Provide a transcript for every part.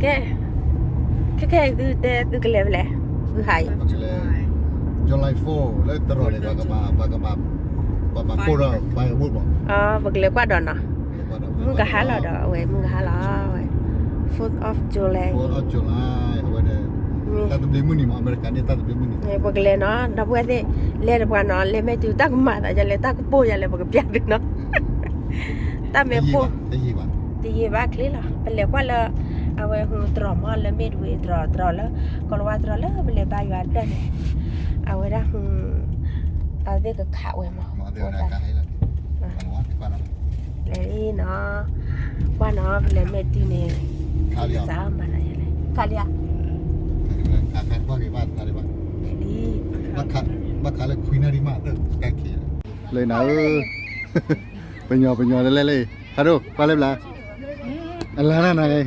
ကဲ, ခဲခဲအံၤသုတဲသုကလဲၤဖဲလဲၣ်, သုဟးအံၤ, July four လၢတရီန့ၣ် ပှၤကမၤ, ပှၤကမၤ, ပှၤမၤပိၢ်ဒီး firework မး, ပကလဲၤကွၢ်ဒီးနီၤ, မုၢ်ကဟါလီၤဒီး အဝဲမုၢ်ကဟါလီၤဝဲ, Fourth of July, Fourth of July အဝဲန့ၣ်, တၢ်သဘျ့မုၢ်နံၤမး, အမဲရကၤန့ၣ် တၢ်သဘျ့မုၢ်နံၤ, ပကလဲၤနီၤ ဒီပုၢ်ဝဲၢ်သ့ၣ်, လဲၤဒီးပှၤနီၤ, လဲၤမ့ၢ်တုၤတၢ်ကမၤသးယလဲၤ တၢ်ကပိၢ်ယလဲၤ ပကပျးသုနီၤ, တၢ်မ့ၢ်ပိၢ်, တယံာ်ဘၣ်ချ့လီၤ, ပလဲၤကွၢ်လၢ, အဝဲဟူတရီမး လၢ Midway တရီ, တရီလၢ, ကီၤလၤဝါတရီလၢပလဲၤဘါယွၤဒၢးန့ၣ်, အဝဲဒၣ်ဟူ, အဝဲသ့ၣ်ကခးဝဲမး, လဲၤလံနီၤ, ကွၢ်နီၤ ပလဲၤမ့ၢ်တုၤန့ၣ်, စးမၤနၤယလဲၤ, ခးလံဧါ, ဘၣ်ခးလၢခွံနၣ်ရံၣ်မး, လၢနၤဧၢ, ပညီပညီလၢလဲၣ်လၢ, ခါဒိၣ် ကွၢ်လၢဘျါ, အလါနၤနၤဂ့ၤ,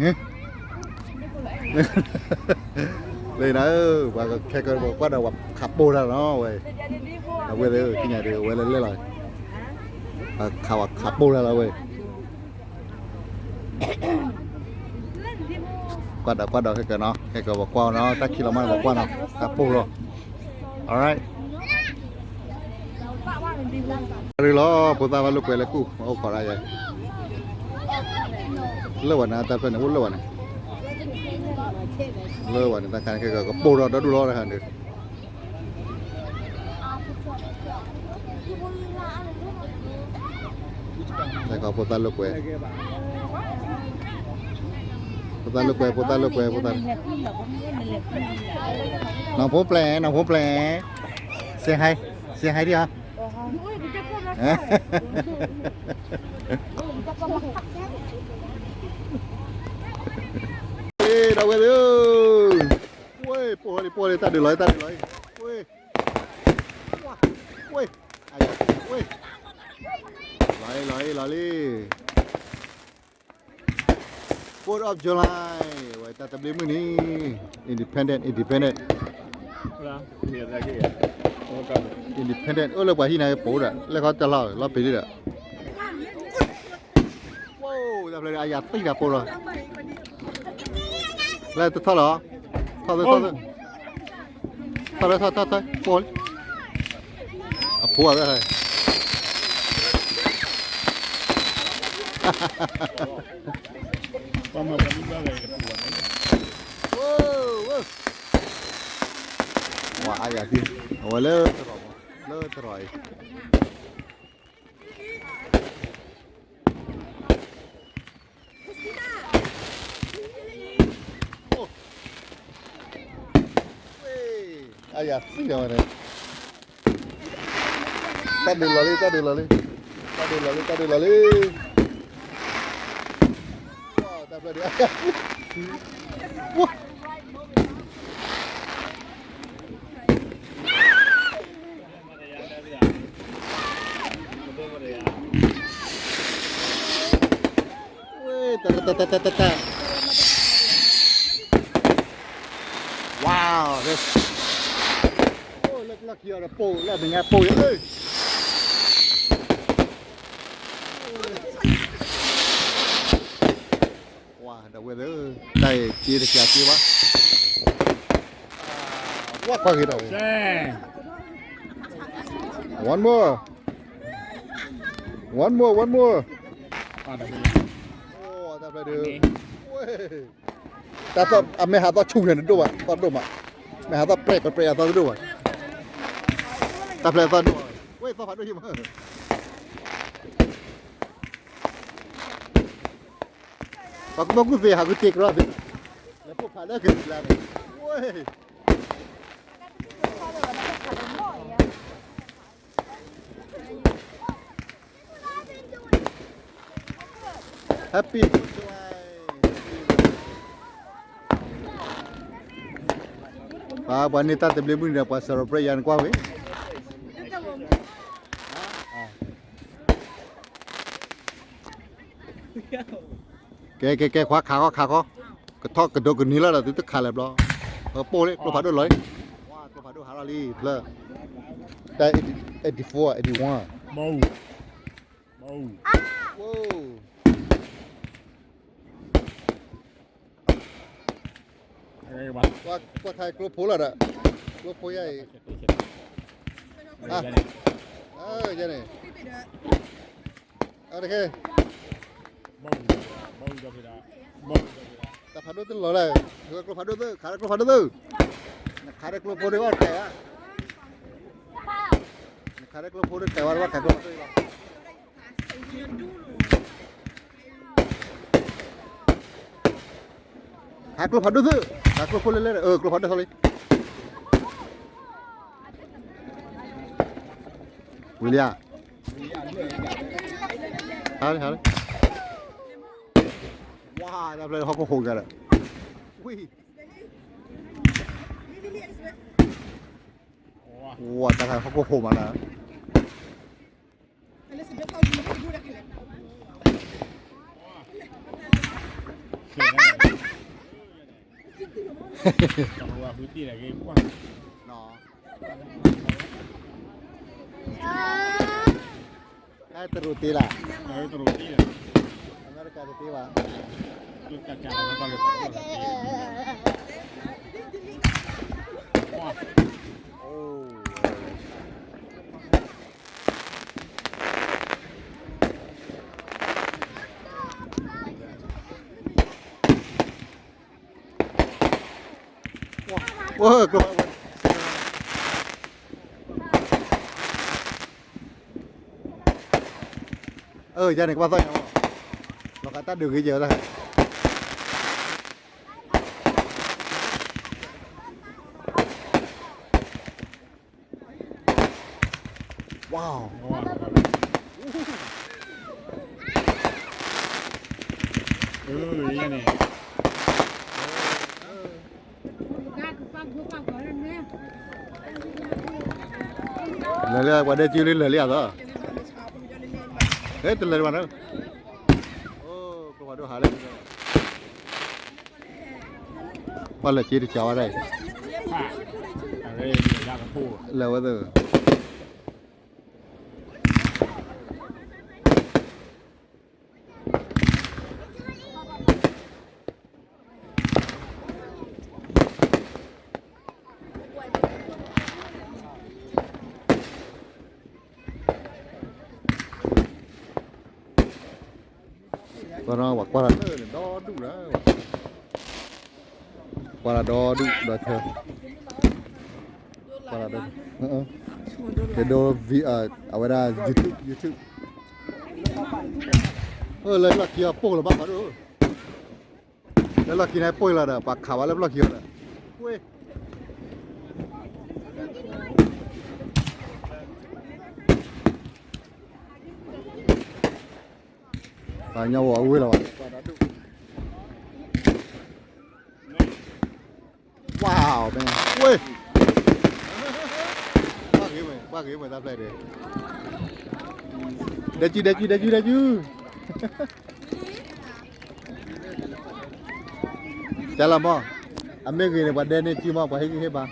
လၢနၤဧၢ, ပှၤခဲကၢၤပှၤကွၢ်ဒီးပှၤခးပိၢ်တၢ်လီၤဝဲ, အဝဲသ့ၣ်သ့ၣ်ညါဒီး အဝဲလဲၤလဲၣ်လီၤ, ခးဝဲခးပိၢ်တၢ်လီၤဝဲ, ကွၢ်ဒီးကွၢ်ဒီးခဲကၢၤနီၤ, ခဲကၢၤပှၤကွၢ်နီၤ, တၢ်ခံးလီၤမးန့ၣ်ပှၤကွၢ်နီၤ, ခးပိၢ်လီၤ, alright. ရ့လီၤ ဖိသၣ်ဘၣ်လိာ်ကွဲလၢကူၣ် မၤအိၣ်ခိးဒၣ်ယဲ, လၢဝဲန့ၣ် တၢ်ဖျၢၣ်န့ၣ် အိၣ်လၢဝဲန့ၣ်, လၢဝဲန့ၣ် တၢ်ခါန့ၣ် ကပိၢ်ထီၣ်ဒီဒူၣ်လီၤ တၢ်ခါန့ၣ်, တၢ်ခါဖိသၣ်လိာ်ကွဲ, ဖိသၣ်လိာ်ကွဲ ဖိသၣ်လိာ်ကွဲ ဖိသၣ်, နီၢ်ဖိပျဲၢ် နီၢ်ဖိပျဲၢ်, say hi, say hi ဒံးဧါ. ဒီပုၢ်ဝဲၢ်သ့ၣ်ဧၢ, ဝ့ၢ် ပိၢ်လံ ပိၢ်လံ တၢ်ဒုးလီၤ တၢ်ဒုးလီၤ, ဝ့ၢ်, ဝ့ၢ်, အယၤ, ဝ့ၢ်, လီၤလံ လီၤလံ လီၤလံ. Fourth of July ဝဲတၢ်သဘျ့မုၢ်နံၤ, independent, independent, independent အိၣ်လၢပှၤဟံၣ်န့ၣ်ပိာ်ဒီး လဲၤခီတၢ်လီၢ်လီၤပ့ၤဒံးဒီး, တၢ်ဖျၢၣ်အယၤသံတၢ်ပိာ်လီၤ, လၢတထီၣ်လီၤ, ထီၣ်သၢ ထီၣ်သၢ, ထီၣ်လၢထီၣ်ထီၣ်ထီၣ်ပိာ်လံ, အဖိအဝဲ ပှၤအါယၤသံ, အဝဲလၢတရီ, လၢတရီအံၤ, အါယၤသံအဝဲန့ၣ်, တၢ်ဒုးလီၤလံ တၢ်ဒုးလီၤလံ, တၢ်ဒုးလီၤလံ တၢ်ဒုးလီၤလံ, တၢ်ဖျၢၣ်ဒုး တၢ်တၢ်တၢ်တၢ်တၢ်, wow, လၢလီၢ်ခံအီၤဒီးပိာ် လၢအမဲာ်ညါပိာ်ယဲ, ဝါ ဒီပုၢ်ဝဲၢ်သ့ၣ်ဧၢ, တၢ်အံၤက့တကးက့ဘၣ်, ဝါ ကွၢ်က့ၤဒီး, one more, one more, one more, တၢ်ဖျၢၣ်ဒုး, တၢ်သီၣ်အမဲာ်ဟးသီၣ်ဆူၣ်န့ၣ်တဒိၣ်ဘၣ် သီၣ်ဒိၣ်မး, မဲာ်ဟးသီၣ်ပြဲးပြဲးပြဲးအသီၣ်တဒိၣ်ဘၣ်, တၢ်ဖျၢၣ်သီၣ်ဒိၣ်, ဝဲသီၣ်ဖးဒိၣ်ယမး ပှၤကူၣ်ဘၣ်ကူၣ်သ့ဟးဃုတ့ၢ်ကရီသ့, လဲၤပိာ်ဖးလၢကသံၣ်လါန့ၣ်, ဝဲ, ပှၤန့ၢ်တၢ်သဘျ့မုၢ်နံၤဒီး ပှၤ celebrate ယၤန့ၣ်ကွၢ်ဝဲ, ကဲ ကဲ ကဲ ခွါခးဃီ ခးဃီ, ကထီၣ်ကဒိကနံၤလီၤဒီး သုတခးလၢၤဘျီ, ပိၢ်လံ ကျိဖးဒိၣ်လီၤလံ, ကျိဖးဒိၣ်ဟးလီၤလံ ဖျၢၣ်, တၢ် eighty-four eighty-one, မအူ, မအူ, ဝိ, ဝိ, ကွၢ်ခါကျိဖိလီၤဒီး, ကျိဖိယါအံၤ, ယဲန့ၣ်, အတခဲ, တၢ်ဖးဒိၣ်တလီၤလဲၣ်, ကျိဖးဒိၣ်သ့ၣ်, ခးကျိဖးဒိၣ်သ့ၣ်, နခးကျိဖိဒ်ဘၣ်တဲာ်ဘၣ်, နခးကျိဖိဒ်တဲာ်ဘၣ် ဘၣ်ခးကျိဖးဒိၣ်လီၤ. ခးကျိဖးဒိၣ်သ့ၣ်, ခးကျိဖိလဲၣ်လဲၣ်, အၢ ကျိဖးဒိၣ်သ့ၣ်လံ, ဝံၤလံဧါ, ဟါလံ ဟါလံ, ဝါ တၢ်ဖျဲၣ်ဟီၣ်ခိၣ်ဟိးကဒီး, ဝံၤ, ဝါ တၢ်ဖျဲၣ်ဟီၣ်ခိၣ်ဟိးမးလၢ တရူးတ့လၢ်, အမဲရကၤတတ့ဘၣ်. အၢ ယၤန့ၣ် ကဘၣ်သီၣ်ညါ, လီၤဃးတၢ်ဒုးဂ့ၤယဲၢ်ဝဲဒၣ် ဝါ, အၢ ယၤန့ၣ်, လဲၤလံ ပှၤဒဲကၠူလံ လဲၤလံအသီ, ဟဲ တလဲၤဘၣ်န့ၣ်, အိ ကျိဖးဒိၣ်ဟးလၢ ပှၤလဲၤက့ၤတကးဝဲဒၣ်အံၤ, လဲၤဝဲသ့ၣ်, ကွၢ်ဒီး ပှၤကွၢ်တၢ်လၢန့ၣ် ဒီဒူၣ်လၢ, ကွၢ်တၢ်ဒီဒူၣ်ဒီထၢ, ကွၢ်တၢ်ဒီ, ကဒိ အဝဲဒၣ် YouTube, YouTube, လၢလီၢ်ခံအီၤပိၢ်လီၤဘၣ်ဖးဒိၣ်, လၢလီၢ်ခံန့ၣ်ပိၢ်လီၤဒီး ပှၤခးဝဲလၢလီၢ်ခံအီၤဒီး, ကွ့ ပှၤညီဝဲအဝ့ၢ်လီၤဝဲ, ကွၢ်တၢ်ဒူၣ်, ဝါ မ့ၢ်, ဝ့, ဘၣ်ဂ့ၤဝဲ ဘၣ်ဂ့ၤဝဲ တၢ်ဖျဲၣ်ဒဲး, ဒဲကၠူ ဒဲကၠူ ဒဲကၠူ ဒဲကၠူ, ကလီၤမး, အမ့ၢ်ဂ့ၤန့ၣ် ပှၤဒဲန့ၢ်ကၠူမး ပှၤဟ့ၣ်ဂံၢ်ဟ့ၣ်ဘါ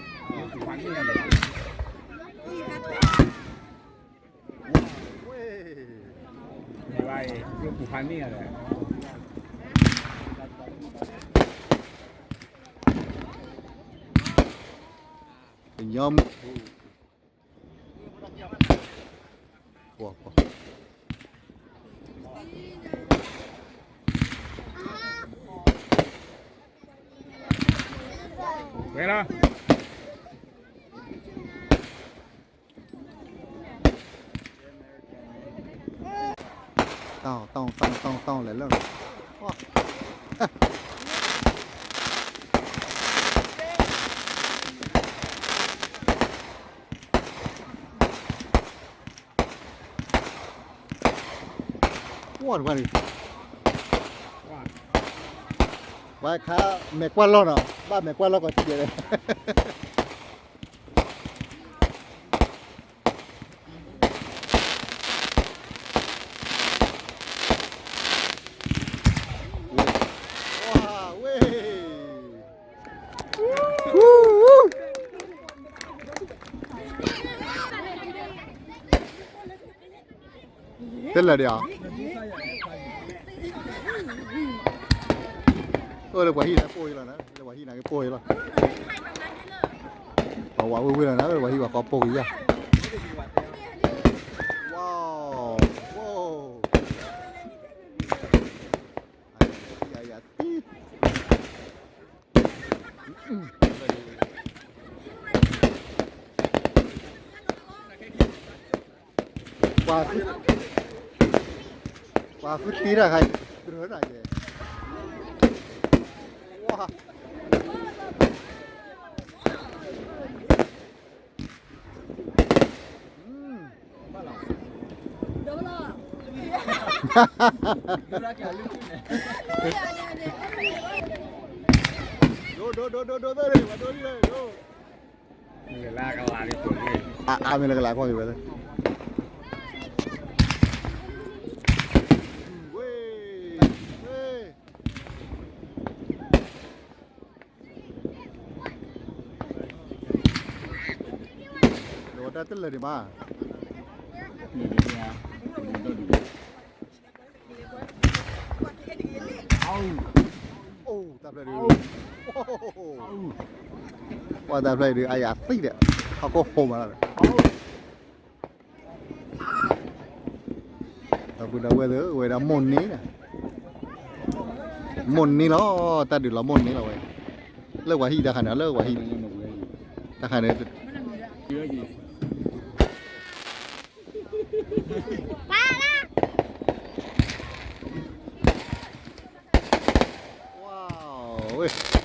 ကညီမုၢ် ဝဲလီၤ တၢ်တၢ်တၢ်တၢ်လဲၤလၢ ဝါတပှၢ်န့ၣ် ဝါခါ မဲာ်ကွၢ်လီၢ်နီၤ ဘၣ်မဲာ်ကွၢ်လီၢ်ကီးထံၣ်ဒဲး ဝါဝ့ၢ် တလဲၤဒံးဧါ အိၣ်လၢပှၤဟံၣ်န့ၣ်ပိၢ်အံၤလီၤနၤ, လၢပှၤဟံၣ်န့ၣ်ကပိၢ်အံၤလီၤ. ပှၤဝးဝ့ၢ်ဝ့ၢ်လီၤနၤ, လၢပှၤဟံၣ်ပှၤဃီပိၢ်ကယၤ. Wow, wow. ပှၤဃုတ့တၢ်ခါအံၤ, တရၢတၢ်ကဲ, ဝါ, ဒိ ဒိ ဒိ ဒိ ဒိ ဒိ ဒိ ဒိ ဒိ အါ အါ မ့ၢ်လၢကလးကွၢ်က့ၤဝဲ, ဝ့ၢ်, ဝ့ၢ်, ဒီးတၢ်တလၢာ်ဒံးဘၣ်. အိၣ် တၢ်ဖျၢၣ်ဒုး, ပှၤတၢ်ဖျၢၣ်အံၤဒုး အယၤသံဒီး ဟီၣ်ခိၣ်ဟိးမးလီၤ. ဒီပုၢ်ဒီဝဲၢ်သ့ၣ်ဧၢ, ဝဲဒၣ်မိၢ်န့ၢ်, မိၢ်န့ၢ်လီၤ, တၢ်ဒုးလီၤမိၢ်န့ၢ်လီၤဝဲ, လၢပှၤဟံၣ်တၢ်ခါန့ၣ် လၢပှၤဟံၣ်, တၢ်ခါန့ၣ် ဝါ, ဝ့ၢ်, တ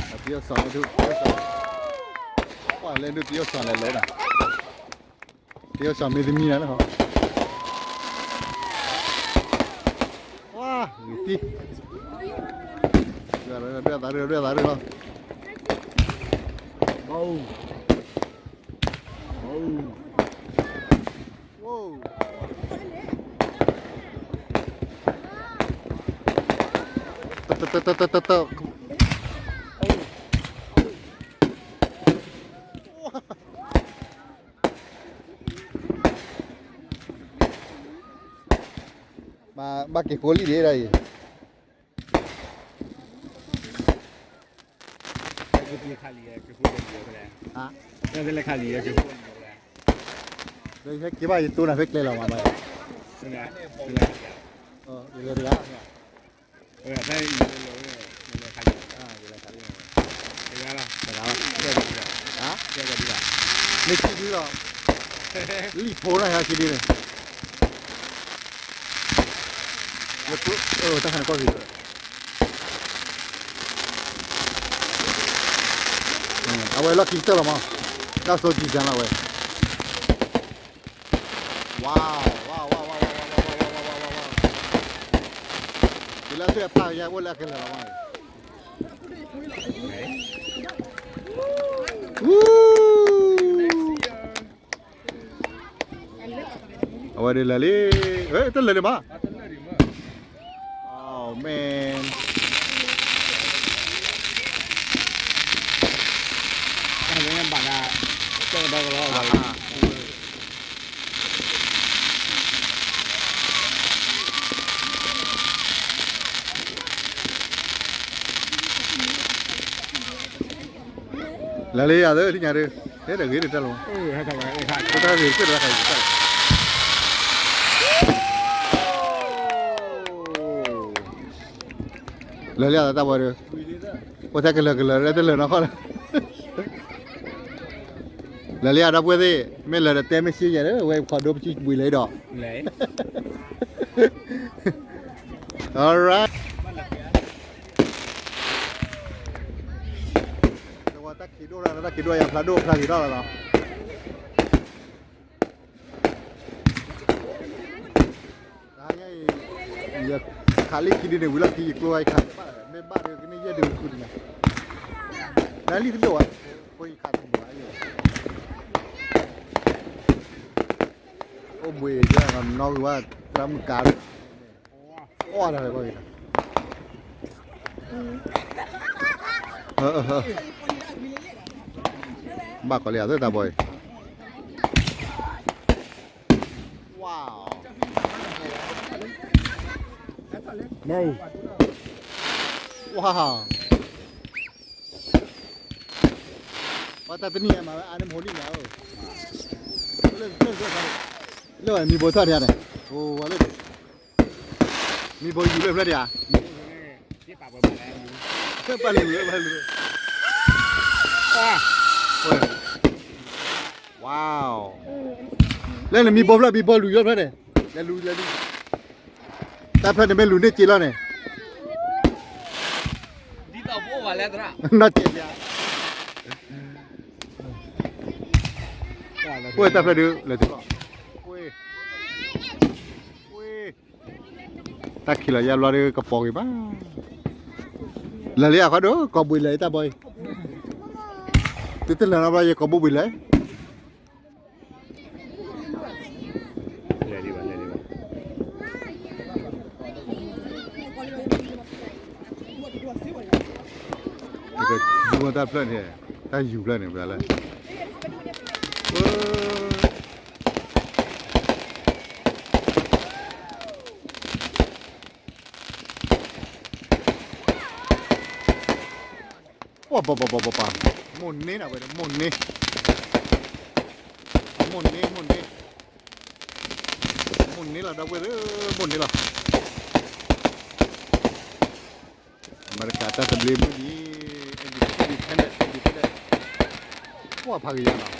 ၢ်ပယီၤစီၤလဲၤဒုး, ပယီၤစီၤ, ပှၤလဲၤဒုးပယီၤစီၤလဲၤလီၤဒၣ်, ပယီၤစီၤမ့ၢ်တမံၤနၤလၢ, ဝါ, ဂ့ၤသံ, ဒွဲၣ်သးရ့ၣ်, ဒွဲၣ်သးရ့ၣ်လီၤ, တၢ် ဘၣ်က့ၤဃိလံဒံးဒၣ်အံၤ, ဟဲက့ၤဘၣ်ယတိၢ်နၤဖဲကျဲလီၤမးဘၣ်, ယလဲၤတဂၤ, မ့ၢ်ခံဒုလီၤ, လံာ်ဖိနၢ်ဟဲခံဒုန့ၣ်, တၢ်ခါန့ၣ်ကွၢ်က့ၤ, အဝဲလီၢ်ခံကတၢၢ်လီၤမး, တၢ်စိကံစၢ်လီၤဝဲ, ဝါ, ဝါ, ဝါ, ဝါ, ဝါ, ဝါ, ဝါ, ဝါ, ဝါ, ဝါ, တုၤလၢသုအဖျါကယါအိၣ်လၢအကလၢာ်လီၤမး, အဝဲဒၣ်လၢာ်လံ, တလၢာ်ဒံးမး, အမ့ၢ်, ဘၣ်ဒၣ်, ကၢကဒီကလီ, လၢာ်လံယၤသ့ၣ်ညါဒုး, ဟဲတဂ့ၤတတၢ်လီၤ, တၢ်ဂ့ၤကတၢၢ်တခါအံၤ, လၢာ်လံယၤသ့ၣ်တၢ်ဘီဒုး, အိၣ်ထဲကလၢာ်ကလၢာ်လၢတလၢာ်နီၢ်ခီလၢ လၢာ်လံယၤဒီပုၢ်ဝဲၢ်သ့ၣ်, မ့ၢ်လၢာ်ဒီးတဲမ့ၢ်ဆ့ယဲၢ်လၢ ဝဲခီဒိပစုဘှံးလၢဒီး, alright, တၢ်ခံဒိၣ်လီၤ, တၢ်ခံဒိၣ်ယၤဖျါဒိၣ်ဖျါဂ့ၤထီၣ်လီၤနီၤ. တဟါညါအံၤ ယခးလံခံဒုန့ၣ် ဝံၤလီၢ်ခံယကျိဝဲယခးဘၣ်, မ့ၢ်ဘၣ်ဒီးကန့ၢ်ယဲၢ်ဒုဃုဒုန့ၣ်, နလံတဒိၣ်ဝဲ, ဃိယခးတဒိၣ်ဝဲ, အိၣ်ဘှံးယဲၢ်နီၢ်ဂုၤဝဲ, သရၣ်မုၣ်ကါ, အီၣ်တၢ်လၢၤဘၣ်ဂ့ၤ, ဘၣ်ကီးလံအသၢတၢ်ဘီအံၤ. Wow. ပှၤတၢ်တနံၣ်အမၤဝဲအါန့ၣ်မဟိလံန့ၣ်ဧၢ, လၢမံဘိထီၣ်ဒံးဧါန့ၣ်, အိၣ်ဝဲလၢ မံဘိယူၤလၢဖျၢၣ်ဒံးဧါ, ပၢ်လူၤလၢပၢ်လူၤ, wow, လၢနမံဘိဖျၢၣ် မံဘိလူၤလၢဖျၢၣ်န့ၣ်, လဲၤလူၤလဲၤလူၤ, တၢ်ဖျၢၣ်န့ၣ်မ့ၢ်လူၤန့ၢ်စ့လီၤန့ၣ်, နီၢ်စ့လံ, ဝဲတၢ်ဖျၢၣ်ဒုး လဲၤတကီၢ်, တၢ်ခံးလီၤယါဘျီဒီးကပီၤဂ့ၤဘၣ်, လၢာ်လံအခီဒိၣ် ကီးဘှံးလၢာ်တၢ်ဘီအံၤ, တုၤတလၢာ်နီတဘျီယကီးဘှံးဘှံးလၢာ် တၢ်ယူၤဖျၢၣ်န့ၣ် တၢ်ယူၤဖျၢၣ်န့ၣ် ဘၣ်လၢ ပှၤပှၤပှၤပှၤပှၤ, မိၢ်န့ၢ်နၤဝဲ မိၢ်န့ၢ်, မိၢ်န့ၢ် မိၢ်န့ၢ်, မိၢ်န့ၢ်လီၤ ဒီပုၢ်ဝဲၢ်သ့ၣ်, မိၢ်န့ၢ်လီၤ, အမဲရကၤတၢ်သဘျ့မုၢ်နံၤ, independent, independent, ပှၤဖးကယၤလီၤ.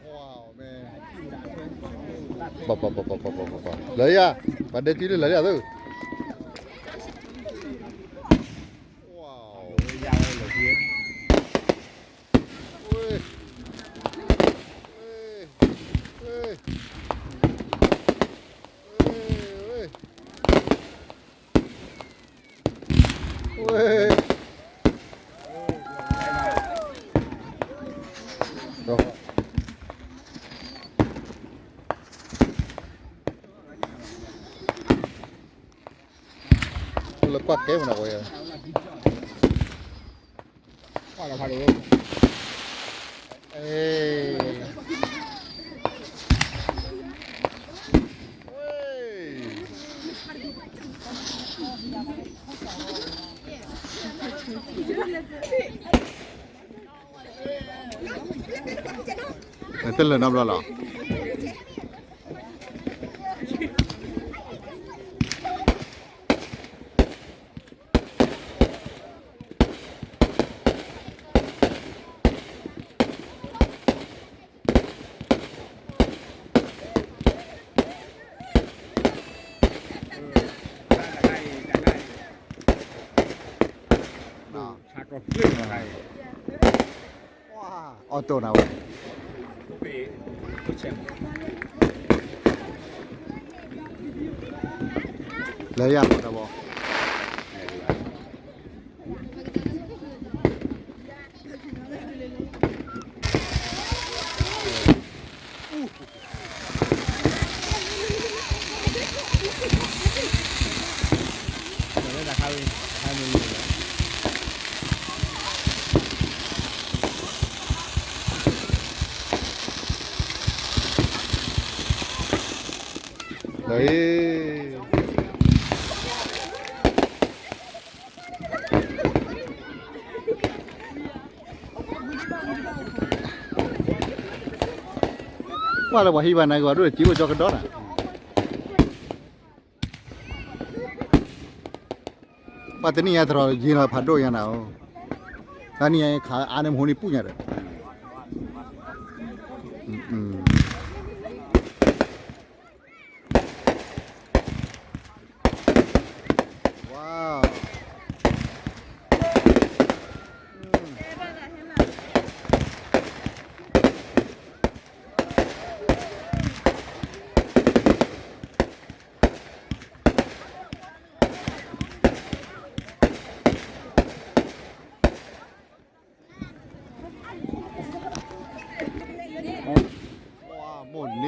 Wow, man. လၢယၤ, ပှၤဒဲတံၢ်လၢလၢယၤသၢ. Wow. လၢကွၢ်ကဲမနၤဝဲ, ကွၢ်လီၤဖးဒိၣ်, တလၢာ်နီတဘျီလီၤ. အီၣ်တိၢ်နၤဝဲ, လၢယၤမတဘီ. ကွၢ်လၢပှၤဟံးဘၣ်နၤက့ၤ ပှၤဒိၣ်စံးအိၣ်ကၠီကဒီးနၤ, ပှၤတနံၣ်ညါတရီယ့ၤလီၤဖးဒိၣ်ညါနၤဧၢ, တနံၣ်ညါခးအါန့ၢ်မဟိန့ၣ်ပူၣ်ညါဒီး Wow.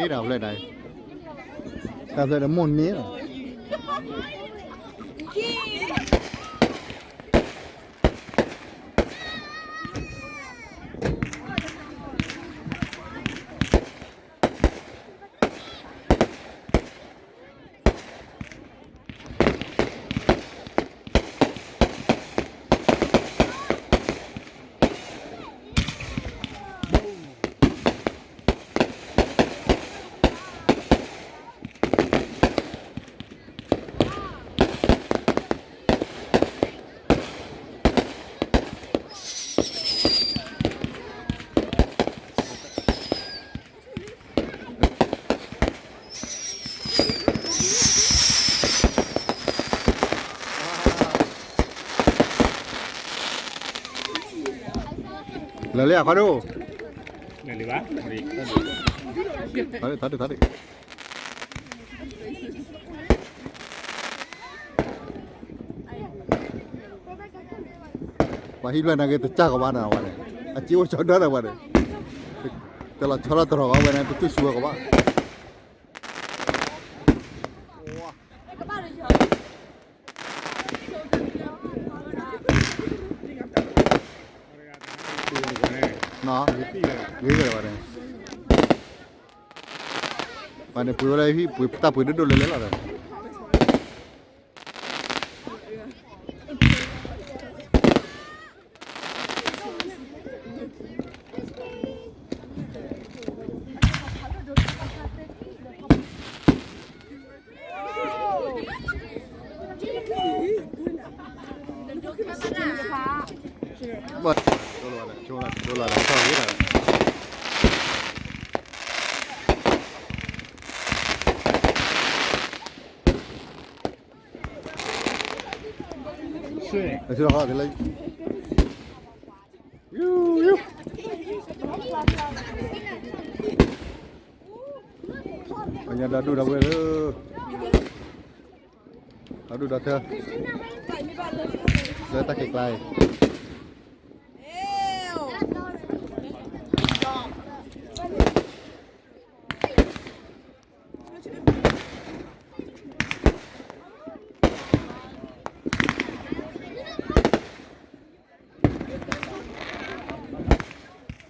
တၢ်ဖျဲၣ်ဒၣ်, တၢ်ဖျဲၣ်ဒီးမိၢ်န့ၣ်လီၤ. လၢလံအခီဒိၣ်, ထီဒံးထီဒံးထီဒံး, ပှၤဟံးဖျၢၣ်နာ်က့တစၢ်ကဘၣ်နၤဝဲန့ၣ်, အစ့အိၣ်ဆီဒၢနၤဝဲန့ၣ်, တလီၤဆီလီၤတရီၤဘၣ်ဝဲန့ၣ် တတူၢ်စူၤဝဲကဘၣ်. နီၢ်, ဂ့ၤဂ့ၤဝဲန့ၣ်, ဝဲန့ၣ်ပှ့ၤဝဲလၢဟံၣ်ပှ့ၤတၢ်ပှ့ၤဒိၣ်ဒိၣ်လဲၣ်လဲၣ်လီၤဒီး ဘၣ်, ဒိလၢ်လၢ်, ဒိလၢ်လၢ်, အဆၢဃီလၢ ယူ, ယူ, ပညါဒီဒူၣ်ဒီဝဲၢ်ဧၢ, ဒီဒူၣ်ဒီထၢ လၢတၢ်က့ၤကျါအံၤ. ကဲ, ဒီပုၢ်ဒီဝဲၢ်သ့ၣ်ဧ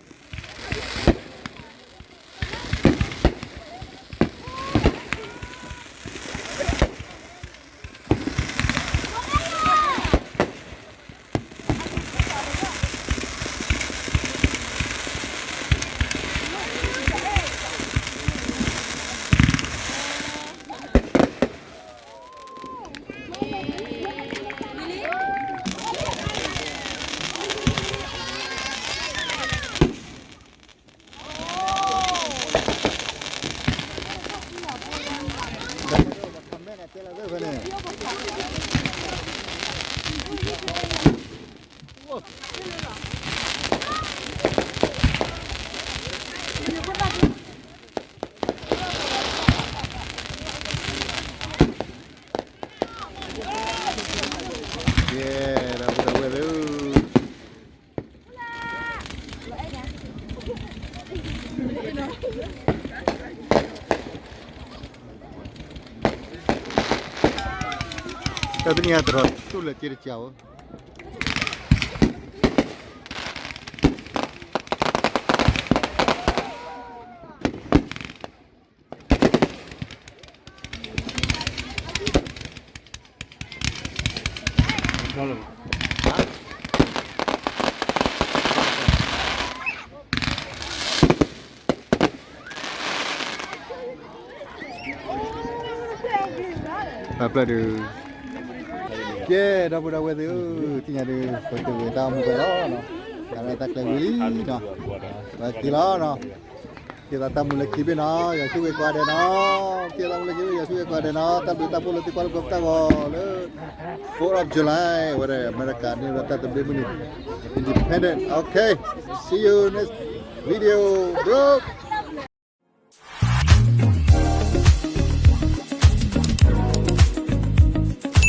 ၢ, တၢ်တနံၤအံၤတရီးတူၢ်လၢက့တကးဧိၤ. တၢ်ဖျဲၣ်ဒုး, ကဲ, ဒီပုၢ်ဒီဝဲၢ်သ့ၣ်ဧၢ, သ့ၣ်ညါဒုး ပတုၤဝဲတၢ်အိၣ်မူဖဲလီၤနီၤ, တၢ်ရဲၣ်တၢ်ကျဲၤဝံၤလံနီၤ, ပက့ၤလီၤနီၤ. က့ၤသးတၢ်မူလၢခံဘ့ၣ်နီၤ, ယွၤဆိၣ်ဂ့ၤကိးဂၤဒဲးနီၤ, က့ၤသးတၢ်မူလၢခံဘ့ၣ် ယွၤဆိၣ်ဂ့ၤကိးဂၤဒဲးနီၤ, တၢ်ဘျုးတၢ်ဖှိၣ်လၢသုကွၢ်လၢပတၢ်ဂီၤလၢ Fourth of July ဝဲဒၣ် အမဲရကၤန့ၣ်ဒီးတၢ်သဘျ့မုၢ်နံၤ Independence. Okay, see you next video, bro.